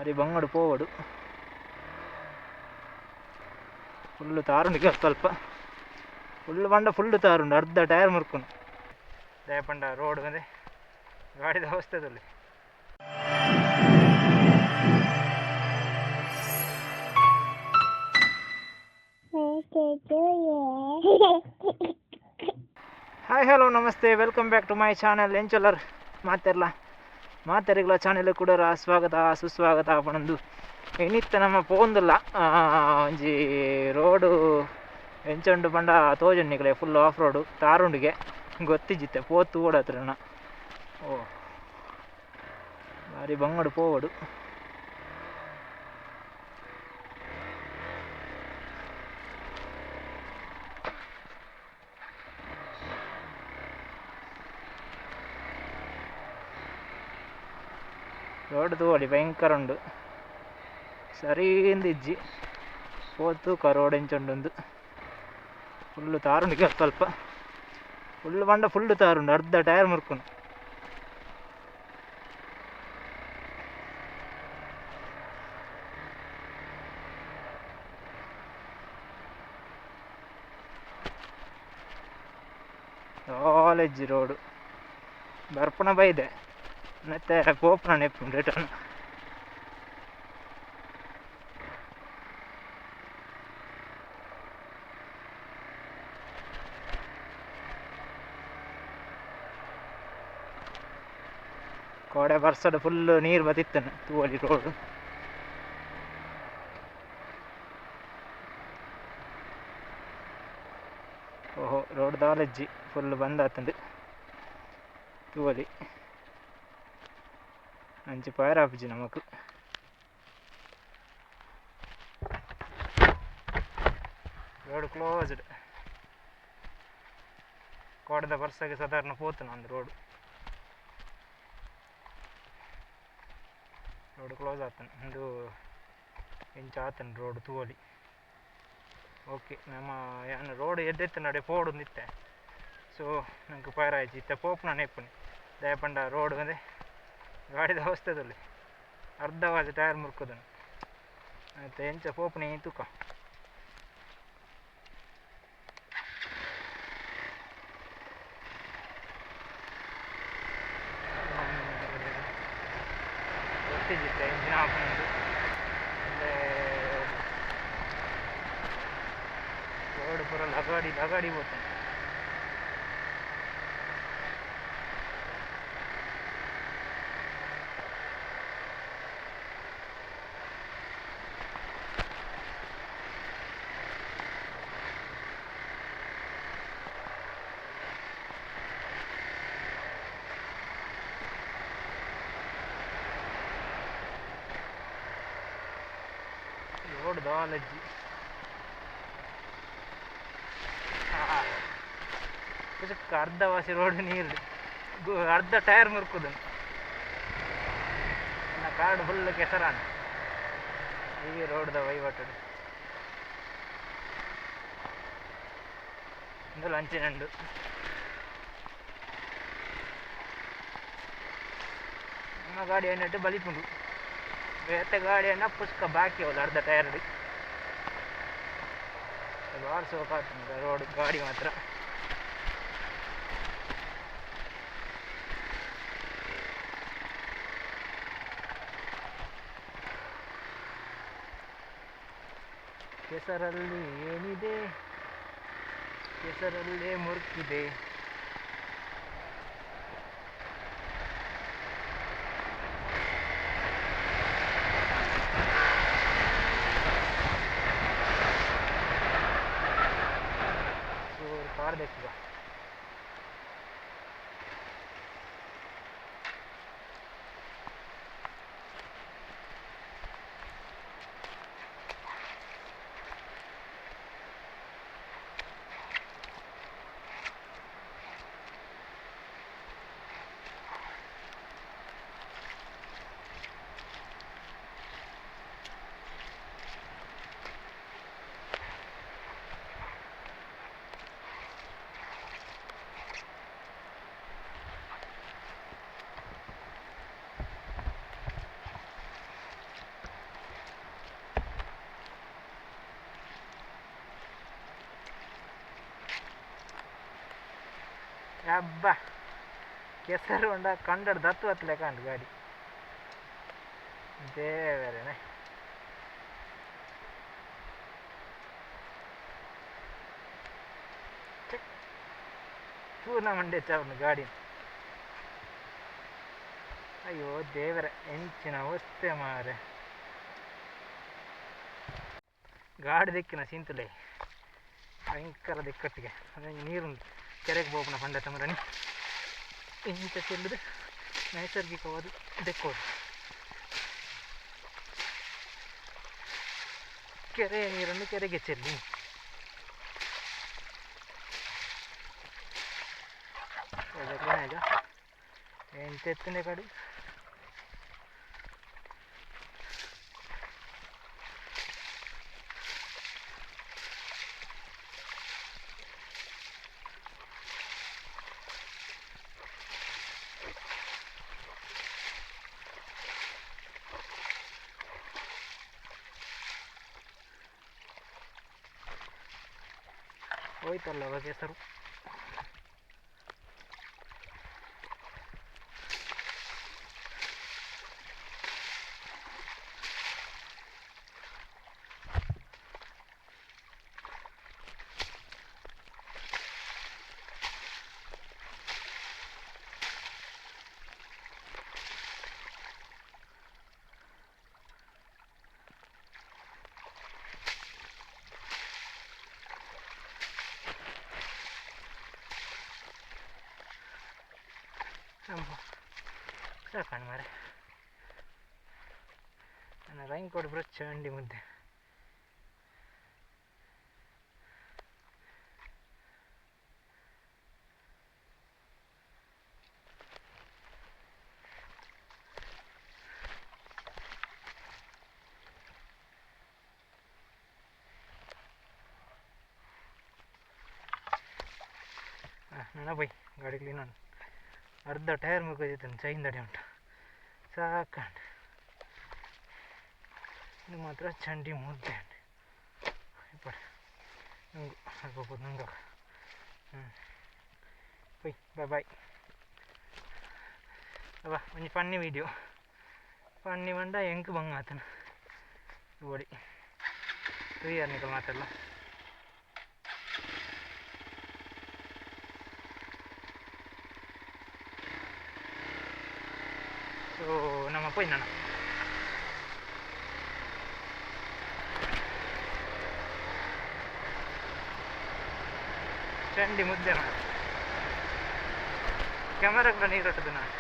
ಬಾರಿ ಬಂಗಡು ಪೋವಡು ಫುಲ್ಲು ತಾರುಂಡು ಸ್ವಲ್ಪ ಫುಲ್ಲು ಬಂಡ ಫುಲ್ಲು ತಾರುಂಡು ಅರ್ಧ ಟೈರ್ ಮುರ್ಕುನು ದಯಪಂಡ ರೋಡ್ ಬಂದೆ ಗಾಡಿದ ಅವಸ್ಥೆದಲ್ಲಿ. ಹಾಯ್ ಹಲೋ ನಮಸ್ತೆ, welcome back to my channel ಎಂಚೊಲ್ಲರ್ ಮಾತೆರ್ಲ ಮಾತೆರಿಗಳ ಚಾನೆಲ್ ಕೂಡ ಸ್ವಾಗತ ಸುಸ್ವಾಗತ ಪಣಂದು. ಇನ್ನಿತ್ತ ನಮ್ಮ ಪೋಂದುಲ್ಲ ಒಂಜಿ ರೋಡು ಎಂಚೊಂಡು ಪಂಡ ತೋಜೊಂಡಿಗಲೆ ಫುಲ್ ಆಫ್ ರೋಡು ತಾರುಂಡಿಗೆ ಗೊತ್ತಿಜ್ಜಿತ್ತೆ ಪೋತು ಓಡತ್ರನ. ಓ ಬಾರಿ ಬಂಗಡು ಪೋವಡು. ರೋಡ್ ತೋಡಿ ಭಯಂಕರ ಉಂಡು ಸರಿಯಿಂದ ಇಜ್ಜಿ ಪೋತು ರೋಡ್ ಎಂಚೊಂಡು ಫುಲ್ಲು ತಾರುಂಡು ಸ್ವಲ್ಪ ಫುಲ್ಲು ಬಂಡ ಫುಲ್ಲು ತಾರುಂಡು ಅರ್ಧ ಟೈರ್ ಮುರ್ಕುನು. ಕಾಲೇಜ್ ರೋಡು ಬರ್ಪಣ ಬೈದೆ ಮತ್ತೆ ಪೋಪನ ನೆಪ್ಪುಂಡು ರಿಟರ್ನ್. ಕೋಡೆ ಬರ್ಸಡ್ ಫುಲ್ ನೀರು ಬತ್ತಿತ್ತನು ತೂವಲಿ ರೋಡ್. ಓಹೋ ರೋಡ್ ದಾಲಜ್ಜಿ ಫುಲ್ ಬಂದಾತಂಡು ತೂವಲಿ ಅಂಚೆ ಪಯರಾಪುಜಿ ನಮಕ್. ರೋಡ್ ಕ್ಲೋಸ್ಡ್ ಕೋಡೆದ ಬರ್ಸಗೆ ಸಾಧಾರಣ ಪೋತನ ಒಂದು ರೋಡ್ ರೋಡ್ ಕ್ಲೋಸ್ ಆತನ ಒಂದು ಇಂಚ ಆತನ ರೋಡ್ ತೂವಲಿ. ಓಕೆ ನಮ್ಮ ಯಾನ್ ರೋಡ್ ಎದ್ದೆತ್ತ ನಡೆ ಪೋಡು ನಿತ್ತೆ ಸೊ ನಂಗೆ ಪಯರಾಯ್ತು ಇತ್ತೆ ಪೋಪುನ ನೆಪ್ಪುನಿ ದಯಪಂಡ ರೋಡ್ ಬಂದೆ ಗಾಡಿದ ಅವಸ್ಥೆದಲ್ಲಿ ಅರ್ಧವಾದ ಟೈರ್ ಮುರ್ಕುದನು ಮತ್ತೆ ಎಂಚ ಪೋಪುನಿ ತೂಕ. ಗೊತ್ತಿದ್ದಿತ್ತೆ ಇಂಜಿನ್ ಹಾಕೊಂಡು ರೋಡ್ ಪೂರ ಲಗಾಡಿ ಲಗಾಡಿ ಹೋಗ್ತಾನೆ. ರೋಡ್ ದಾಲಜ್ಜಿ ಚಿಕ್ಕ ಅರ್ಧ ವಾಸಿ ರೋಡ್ ನೀರು ಅರ್ಧ ಟೈರ್ ಮುರ್ಕುದನು. ನನ್ನ ಕಾರ್ಡ್ ಫುಲ್ ಕೆಸರಾನ ಈ ರೋಡ್ದ ವಹಿವಾಟು ಇಂದು ಅಂಚಿನಂಡು. ನಮ್ಮ ಗಾಡಿ ಏನಿಟ್ಟು ಬಲಿಪುಂಡು ಬೇತೆ ಗಾಡಿಯನ್ನು ಪುಷ್ಕ ಬಾಕಿ ಅವಲ್ಲ ಅರ್ಧ ಟೈರ್ ಭಾಳ ಸೋಕಾಗ್ತದೆ ರೋಡ್ ಗಾಡಿ ಮಾತ್ರ. ಕೆಸರಲ್ಲಿ ಏನಿದೆ, ಕೆಸರಲ್ಲೇ ಮುರುಕಿದೆ. ಕಾರ್ देखिए ಹಬ್ಬ ಕೆಸರು ಉಂಡ ಕಂಡಡ್ ದತ್ತು ಹತ್ತಲೆ ಕಾಂಡು ಗಾಡಿ ದೇವರೇನೆ. ಪೂರ್ಣ ಮಂಡೆ ಚಾವನು ಗಾಡಿ. ಅಯ್ಯೋ ದೇವರ ಎಂಚಿನ ಅವಸ್ಥೆ ಮಾರೆ. ಗಾಡಿ ದಿಕ್ಕಿನ ಸಿಂತುಲೆ ಭಯಂಕರ ದಿಕ್ಕಟ್ಟಿಗೆ. ಅದೇ ನೀರು ಕೆರೆಗೆ ಹೋಗೋಣ ಪಂಡ ತಮರಣಿ ಇಂಚ ಚೆಲ್ಲುದು ನೈಸರ್ಗಿಕವಾದ ದೆಕ್ಕೋದು. ಕೆರೆಯ ನೀರನ್ನು ಕೆರೆಗೆ ಚೆಲ್ಲಿ. ಎಂತ ಎತ್ತನೆ ಕಡೆ ಹೋಯ್ತಲ್ಲ ಅವಾಗ ಹೆಸರು. ಸಾಕಣ್ಣ ಮಾರೆ. ನನ್ನ ರೈನ್ ಕೋಟ್ ಚಂಡಿ ಮುದ್ದೆ. ನನ್ನ ಬೈ ಗಾಡಿ ಕ್ಲೀನ್ ಅರ್ಧ ಟೈರ್ ಮುಗಿದಿತ್ತು ಚೈನ್ ದಡಿ ಉಂಟು ಸಾಕಂಡು. ಇದು ಮಾತ್ರ ಚಂಡಿ ಮುದ್ದೆ ಇಪ್ಪಡು ನುಂಗು ಹಾಕೋಬೋದು ನುಂಗ. ಹ್ಞೂ ಬೈ ಬಾಯ್ ಬಾಯ್. ಅವ ಒಂಜಿ ಫನ್ನಿ ವೀಡಿಯೋ ಫನ್ನಿ ಬಂಡ ಎಂಕ್ ಬಂಗ ಆತನ ಓಡಿ ತೂಯರ್ ನಿಕಲ್ ಮಾತಾಡಲ್ಲ. ಸೊ ನಮ್ಮ ಪೋಯ್ ನಾನು ಚಂಡಿ ಮುದ್ದೆ ಮಾಡಿ ಕ್ಯಾಮರಾ ಕೂಡ ನೀರು ನಾನು.